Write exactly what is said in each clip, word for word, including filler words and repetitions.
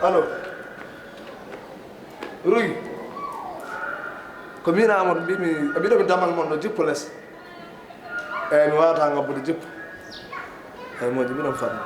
Allo. Rugi. Ko min Amadou mbimi, mbiɗo mi damal mon no jippo les. Eyyi, mi wawata ngabbude jippo. Eyyi, moƴƴi, mbiɗon fanni.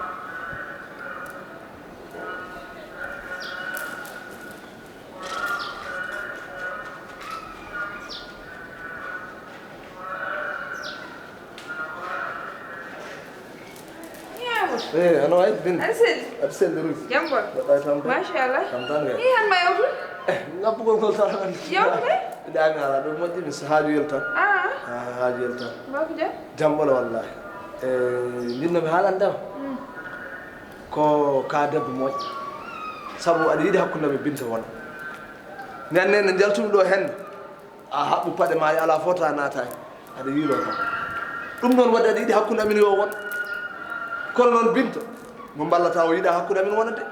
Eyi, hono wayi Binta? Aɗa selli? Aɗa selli, Rugi? Jam ɓolo? Mbaɗɗa e tampere? Machallah. Kam tan kay. Eyi, han ma yewtu? Eh, ngabbugol ngol tan. Yewtu kay? Ɗaami ala, ɗum moƴƴi, mi so haaju yel tan. Ah. Ah, haaju yel tan. Mbaa ko jam? Jam ɓolo wallahi. Eh, jinnomi haalande ma. Mm. Ko ka debbo moƴƴo. Sabu aɗa yiɗi hakkunde am e Binta wona. Nden ne no njaltumi ɗo henne. A haɓɓu paɗe ma, a ala fota naata hen. Aɗa yiilo kam. Ɗum noon waɗi aɗa yiɗi hakkunde amin yo won. Kono noon Binta, mo mballata o yiɗa hakkunde amin wonande.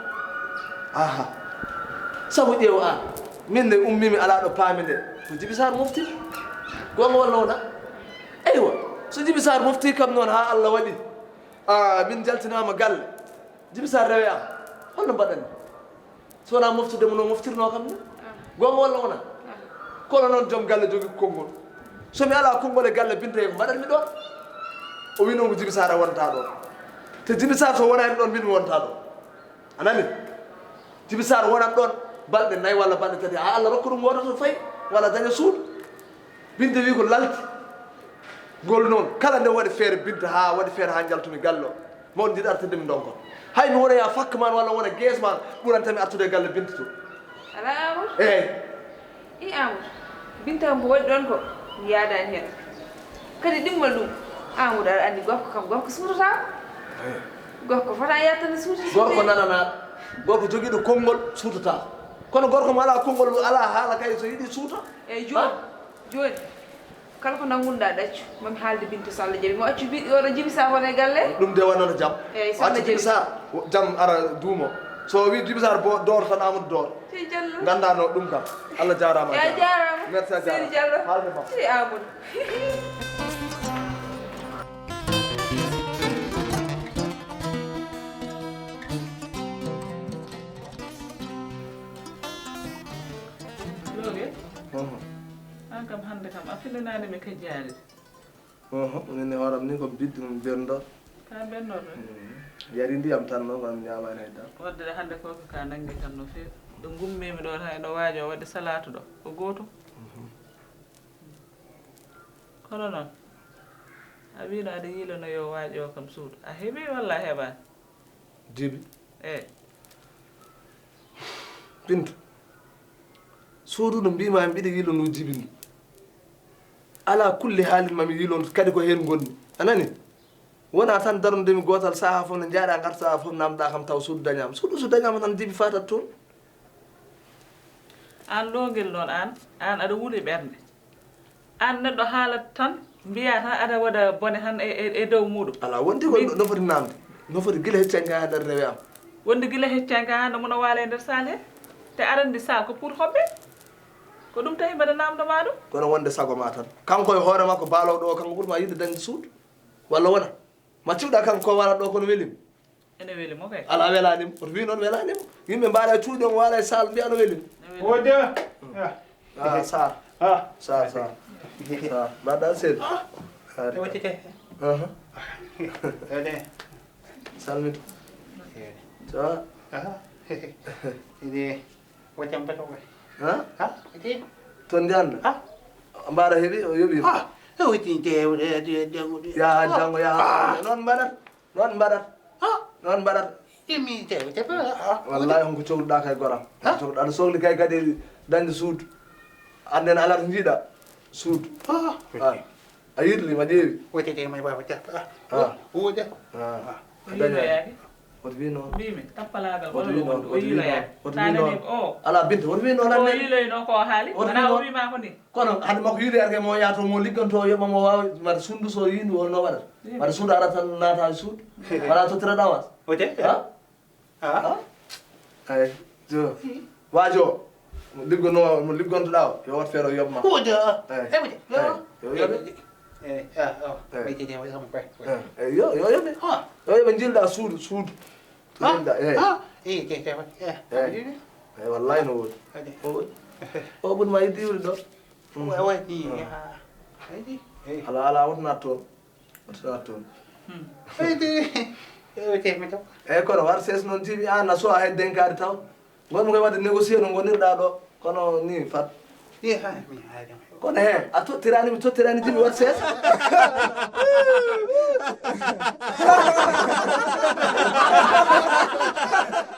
Aha. Sabu ƴeew an. Min nde ummimi ala ɗo paami nde. Ko Jibi Saar mofti. Goonga walla wona? Eywa. So Jibi Saar mofti kam noon ha Allah waɗi. Ah, min jaltinaama galle. Jibi Saar rewe am. Holno mbaɗanmi? So wonaa moftude mo no moftirnoo kam ni. Ah. Goonga walla wonaa? Ah. Kono noon joom galle jogii ko konngol. So mi alaa konngol e galle Binta, ko mbaɗanmi ɗoon? O wii noon ko Jibi Saar wonata ɗoon. Te Jibi Saar so wonaa en ɗoon, min mi wonata ɗoon. A nani? Jibi Saar wonat ɗoon balɗe nayi walla balɗe tati. Haa Allah rokka ɗum wooto to fayi, walla daña suudu. Binta wii ko lalti. Ngol noon, kala nde waɗi feere Binta, haa waɗi feere haa njaltumi galle o. Mawɗo jiɗi artude mi ndonka. Hay mi wona ya fakka maan walla wona gees maan ɓuranta mi artude e galle Binta to. Alaa Amadou? Eey. I Amadou. Binta kam ko waɗi ɗoon ko mi yaadaani heen. Kadi ɗimmal ɗum, Amadou aɗa anndi gorko kam, gorko suutata. Eey. Gorko fota yattana suuti. Gorko nananaa. Gorko jogiiɗo konngol suutata. Kono gorko mo alaa konngol, alaa haala kay so yiɗi suuta. Eey, jooni. Ha? Jooni. Kala ko nanngunɗaa ɗaccu, mami haalde Binta so Allah jaɓi. Mo accu bi-, oɗo Jibi Saar wona e galle? Ɗum de wonano jam. Eey, so Allah jaɓi. Accu Jibi Saar, jam ara duumo. So o wii Jibi Saar bo-, door tan Amadou door. Sey Jallo. Nganndaa no ɗum kam. Allah jaaraama a jaaraama. Merci a jaaraama. Seydi Jallo. Haalde ma. Sey Amadou. Looge? Mhm. Aan kam hannde kam a finanaani mi kajjaari. Oho, minen e hooram ni ko biddi mum benndor. Ka benndor ɗo? Mm. Yari ndiyam tan noon, kono mi ñaamaani hay dara. Wadde de hannde ko ka nanngi kam no feewi. Ɗo ngummiimi ɗo tan, eno waajo waɗi salaatu ɗo. Ko gootum. Mhm. Kono noon, a wiino aɗa yiilano yo waajo o kam suudu. A heɓi walla a heɓaani? Jibi. Eey. Binta. Suudu no mbiimaa mbiɗa yiilano Jibi ndu. Alaa kulli haalin mami yiilon kadi ko heen ngonmi. A nani? Wonaa tan darnudemi gootal sahaa fof no njaaɗaa ngarta sahaa fof namdaa kam taw suudu dañaama. Suudu so dañaama tan Jibi fatat toon. Aan loogel noon aan, aan aɗa wuuri ɓernde. Aan neɗɗo haalat tan, mbiyaa tan aɗa waɗa bone tan e, e, e dow muuɗum. Alaa, wonti ko min no foti naamde. No foti gila heccanka haa nder rewe am. Wonde gila heccanka haa no mona waala e nder saal he. Te aɗa anndi saal ko pour hoɓɓe. Ko ɗum tahi mbaɗa naamndo ma ɗum. Kono wonde sago ma tan. Kanko e hoore makko baalowɗo o, kanko ɓuri ma yiɗde dañde suudu. Walla wona? Ma cuuɗa kanko ko waɗa ɗo kono welim. Ene weli mo kay. Ala welaani mo. Oto wi noon welaani mo. Yimɓe mbaala e cuuɗi on waala e saal mbiya no weli mo. Ene weli mo. Wode. Ah, Saar. Ah. Saar, Saar. Saar. Mbaɗa sel. Ah. Saar. Wacce te. Aha. Ede. Salmito. Ede. Ça va? Ah. Ede. Waccam beto kay. Ha? Ha? Ede. Toon njanda? Ha? Mbaɗa heɓi, o yoɓi. Ha? E witi de, de, de, de, de. Ya, ah, janngo, ya. Ah. Noon mbaɗat. Noon mbaɗat. Ha? Noon mbaɗat. Imi te, te, ha? Wallahi, on ko cogluɗaa kay goram. Ha? Cogluɗaa, aɗa sogli kay kadi dañde suudu. Annden alaa to njiiɗaa suudu. Ha? Ha. A yirli, ma ƴeewi. Wete te, ma, wete. Ha. Ha. Wuude. Ha. Ha. O yiiloyaaki. Oto wi noon. Mbimi, tappalaagal walla wonde o yiiloyaaki. Oto wi noon. Alaa Binta, oto wi noon. O yiiloyno ko o haali. Wonaa o wiima ko ni. Kono hade makko yiiloyaaki mo yaha to mo ligganto, yoɓa mo waawa, mbaɗa suudu so yiindu o no waɗata. Mbaɗa suudu ara tan naata e suudu. Wala tottira ɗawas. Wete? Ha? Ha? Ha? Ay, jo. Waajo, mo liggono, mo liggontoɗaa o, yo wat feere o yoɓ ma. Ko woni, ah? Eh, eh, woni, eh, yo yoɓe. Eh, eh, ah, oh, eh. Wayde de, wayde kam, koy, koy. Eh, eh, yo, yo yoɓe. Ah. Yo yoɓe, njilda suudu, suudu. Ah, njilda, eh. Ah, Eyi, te, te, waɗi. Eh, eyi, wallahi no woodi. O ɓuri ma yidde iwri ɗo. Waɗi, ha. Eyi. Ala, ala, wotna toon. Wotna toon. Eyi, te, eyi, te, mi taw. Eyi, kono war ses noon jiimi an, a suwa hay denkaade taw. Ngonmi koye waɗde négocier no ngonirɗa ɗo. Kono ni fat. Eyi, ha, mi, ha, jam. Kono he, a tottirani, mi tottirani jiimi war ses.